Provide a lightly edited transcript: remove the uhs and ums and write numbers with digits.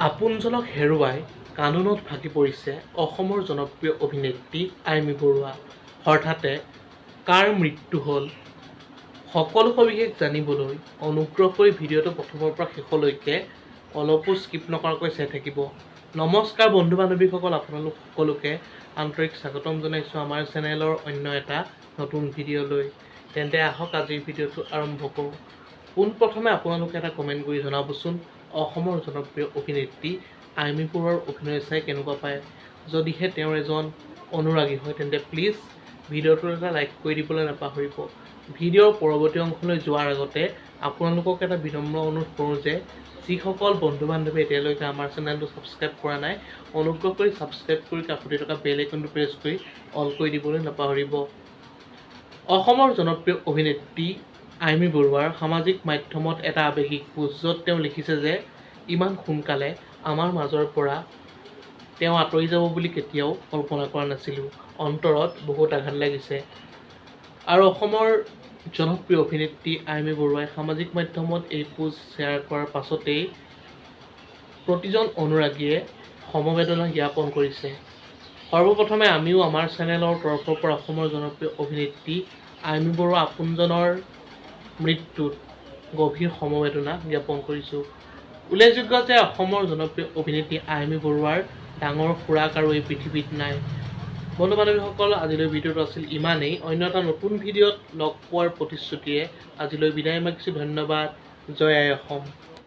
আপোনজনক হেৰুৱাই কান্দোনত ভাগি পৰিছে অসমৰ জনপ্ৰিয় অভিনেত্ৰী আইমী বৰুৱা। হঠাতে কাৰ মৃত্যু হ'ল সকলো সবিশেষ জানিবলৈ অনুগ্ৰহ কৰি ভিডিঅ'টো প্ৰথমৰ পৰা শেষলৈকে অলপো স্কিপ নকৰাকৈ চাই থাকিব। নমস্কাৰ বন্ধু বান্ধৱীসকল, আপোনালোক সকলোকে আন্তৰিক স্বাগতম জনাইছোঁ আমাৰ চেনেলৰ অন্য এটা নতুন ভিডিঅ'লৈ। তেন্তে আহক আজিৰ ভিডিঅ'টো আৰম্ভ কৰোঁ। পোনপ্ৰথমে আপোনালোকে এটা কমেণ্ট কৰি জনাবচোন, অসমৰ জনপ্ৰিয় অভিনেত্ৰী আইমী বৰুৱাৰ অভিনয় চাই কেনেকুৱা পায়। যদিহে তেওঁৰ এজন অনুৰাগী হয় তেন্তে প্লিজ ভিডিঅ'টোত এটা লাইক কৰি দিবলৈ নাপাহৰিব। ভিডিঅ'ৰ পৰৱৰ্তী অংশলৈ যোৱাৰ আগতে আপোনালোকক এটা বিনম্ৰ অনুৰোধ কৰোঁ যে যিসকল বন্ধু বান্ধৱী এতিয়ালৈকে আমাৰ চেনেলটো ছাবস্ক্ৰাইব কৰা নাই, অনুগ্ৰহ কৰি ছাবস্ক্ৰাইব কৰি কাষতে থকা বেল আইকনটো প্ৰেছ কৰি অল কৰি দিবলৈ নাপাহৰিব। অসমৰ জনপ্ৰিয় অভিনেত্ৰী আইমী বৰুৱাৰ সামাজিক মাধ্যমত এটা আৱেগিক পোষ্ট, য'ত তেওঁ লিখিছে যে ইমান সোনকালে আমাৰ মাজৰ পৰা তেওঁ আঁতৰি যাব বুলি কেতিয়াও কল্পনা কৰা নাছিলোঁ, অন্তৰত বহুত আঘাত লাগিছে। আৰু অসমৰ জনপ্ৰিয় অভিনেত্ৰী আইমী বৰুৱাই সামাজিক মাধ্যমত এই পোষ্ট শ্বেয়াৰ কৰাৰ পাছতেই প্ৰতিজন অনুৰাগীয়ে সমবেদনা জ্ঞাপন কৰিছে। সৰ্বপ্ৰথমে আমিও আমাৰ চেনেলৰ তৰফৰ পৰা অসমৰ জনপ্ৰিয় অভিনেত্ৰী আইমী বৰুৱা আপোনজনৰ মৃত্যুত গভীৰ সমবেদনা জ্ঞাপন কৰিছোঁ। উল্লেখযোগ্য যে অসমৰ জনপ্ৰিয় অভিনেত্ৰী আইমী বৰুৱাৰ ডাঙৰ খুৰাক আৰু এই পৃথিৱীত নাই। বন্ধু বান্ধৱীসকল, আজিলৈ ভিডিঅ'টো আছিল ইমানেই। অন্য এটা নতুন ভিডিঅ'ত লগ পোৱাৰ প্ৰতিশ্ৰুতিৰে আজিলৈ বিদায় মাগিছোঁ। ধন্যবাদ। জয় আই অসম।